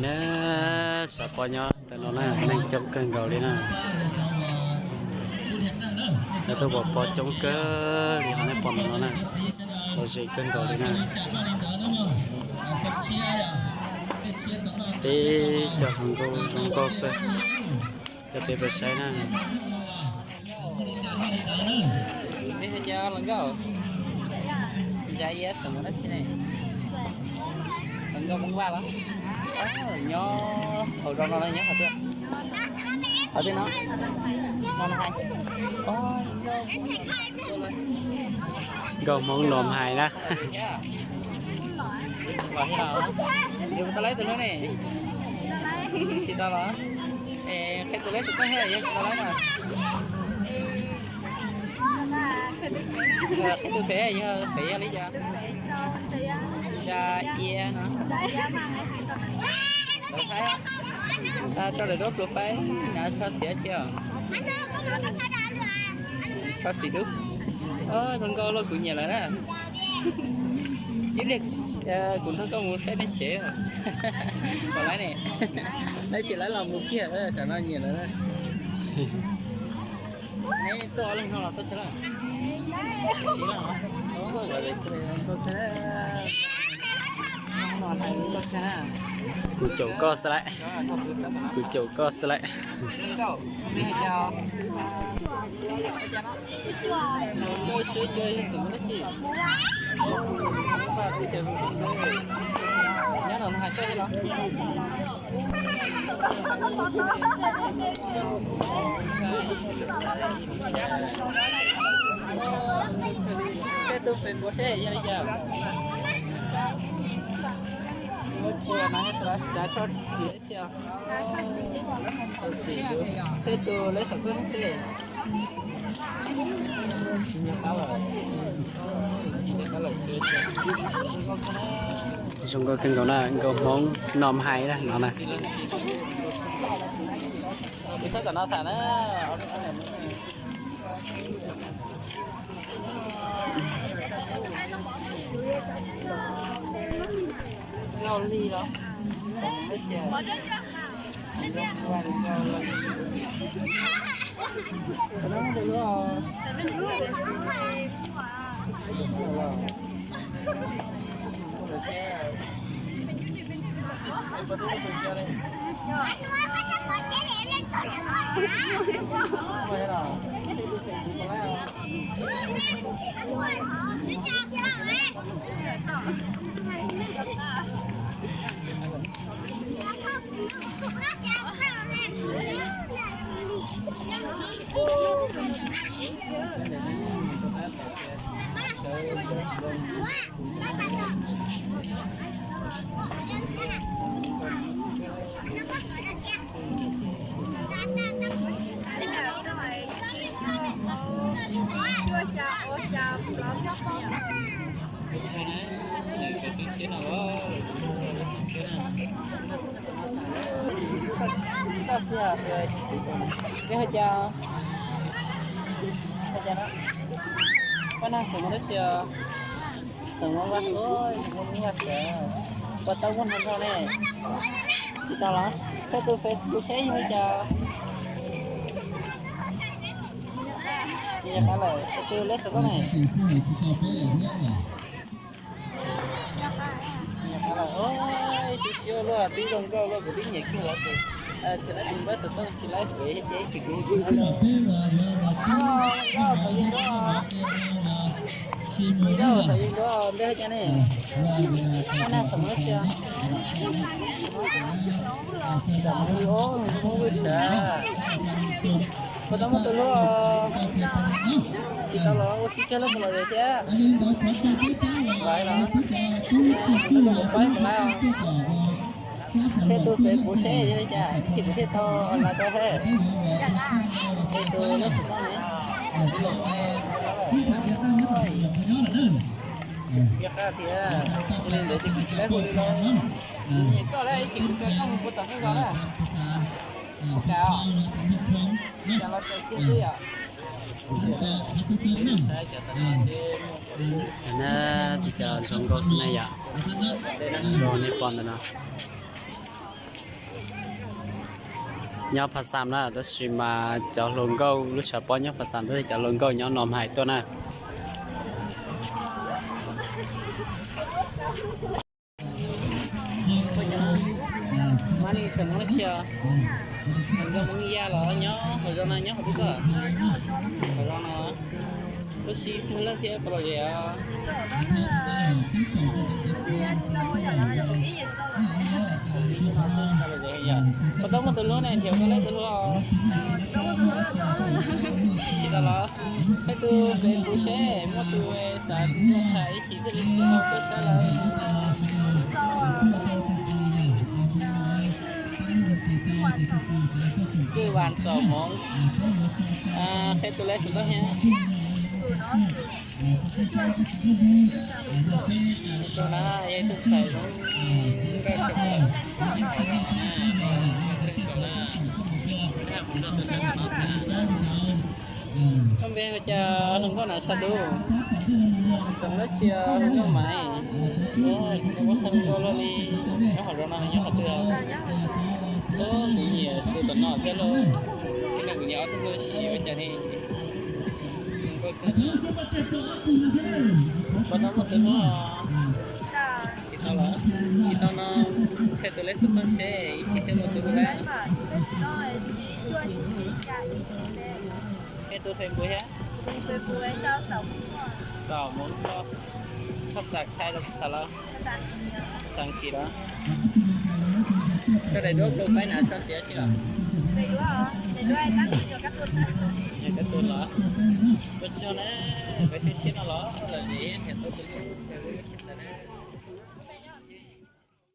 Na, sav pov nyob ntawm no na, neeg coob kawg nkaus li na. Lawv tuaj pov pov coob kawg li, nej pom ntawm no na, lom zem kawg nkaus li na. Teb cov hluas nkauj zoo nkauj xwb, cov peb pab saib na. Neb hais tias hluas nkauj, nca iab xeem dab tsi ne? Hluas nkauj Hmoob Vaj los? Nyob hauv zos no los nyob qhov twg? Qhov twg no? No hais. Nkauj Hmoob Nom Hais na. Yus tau laib tus hlub ne? Tsis tau los? Es qhia tus leb xov tooj thiab, yog tsis tau laib no. Qhia tus fev, yog fev yog li cas? Nca iab no. Tau thaij, tso lawm duab pluas faib, nab tsho xiv tsi os. Tsho xiv dub. Zoo nkauj luaj, kuv nyiam lawm na. Ib pliag kuv nrog koj mus saib nej tsev. Pom lawm ne, nej tsis laib los mus kiag, tam no nyiam lawm na. Neb tuaj ob leeg no los tuaj tsis laib? Kuv caum koj xwb laim. Kuv caum koj xwb laim. Tej tus Facebook seb yog li cas. Tej tus leb xov tooj seb. Zoo nkauj kawg nkaus na, nkauj Hmoob Nom Hais no na. Peb hais cas, hais cas no, pab nag xeem dab tsi os? Xeem Hmoob Vaj, Hmoob Vaj sawv, puas tau muaj hluas nraug ne? Tsis tau los? Qhia tus Facebook seb yog li cas. Tsis nco qab lawm, tus leb xov tooj ne? Tsis nco qab lawm, ib tug siab luaj, twb zoo nkauj luaj, kuv twb nyiam kiag los tus. Tsis laib tus npawb xov tooj, tsis laib fev ces tsis kuv. Nkauj thaum yus nrog, nkauj thaum yus nrog ntej cas ne? Pab nag xeem dab tsi os? Xeem Hmoob Vaj, Hmoob Vaj sawv. Puas tau muaj tus hlub? Tsis tau los, ua si kiag lub mus lawm thiab. Lawv los, lawv los mus pab mus lawm. Qhia tus Facebook seb yog li cas thiaj kuv thiaj tau online tau thiab. Qhia tus lej xov tooj ne. Tsis nco qab tias li ntawd ces kuv tsis laib hu li los. Nyiam koj lawm ces kuv tso koj mus puag tom koj zos na. Ua cas os? Cas los txais kiag xwb yom? Na, tus cov zoo nkauj xwb na yom. Nkauj nej pom ntawm no. Nyob Pha Xam na, tab sis mas cov hluas nkauj lub tshav pob nyob Pha Xam, tab sis cov hluas nkauj nyob no hais tuaj na. Mas nej xeem Hmoob dab tsi os? Hmoob Yaj los nyob hauv zos no, nyob hauv twg koj? Hauv zos no. Lub sib hlub leej thiab puas lom zem os? Puas tau muaj tus hlub ne, nrhiav tau leej twg hlub os? Tsis tau los? Peb tus Facebook seb muaj tus xav tuaj tham ib chim thiaj li tuaj saib lawm. Xwb Vas Xom Hmoov. Qhia tus lej xov tooj thiab. Tus na yog ib tug ntxhais zoo nkauj tshaj plaws. Koj npe hu cas hluas nkauj na tshaj tub? Txawm dab tsi hluas nkauj mas. Hluas nkauj luaj li, nyob hauv zos no nyob qhov twg? Kuv nyiam tus tom no thiab lauj. Thiab no kuv nyiam ob tug ntsuj si ua cas ne. Puas tau muaj tus hlub? Tsis tau los? Tsis tau no, qhia tus lej xov tooj seb ib chim thiaj muaj tus hlub. Qhia tus Facebook thiab. Xom Hmoov. Koj xav khai los xav los? Xav Kiv los? Koj daim duab Blue Face na tso xiav tsi los? Yog koj tus los? Ua tsaug na, peb sib ntsib no los lawm es nrhiav tau tus hlub, tus hlub sib xav na.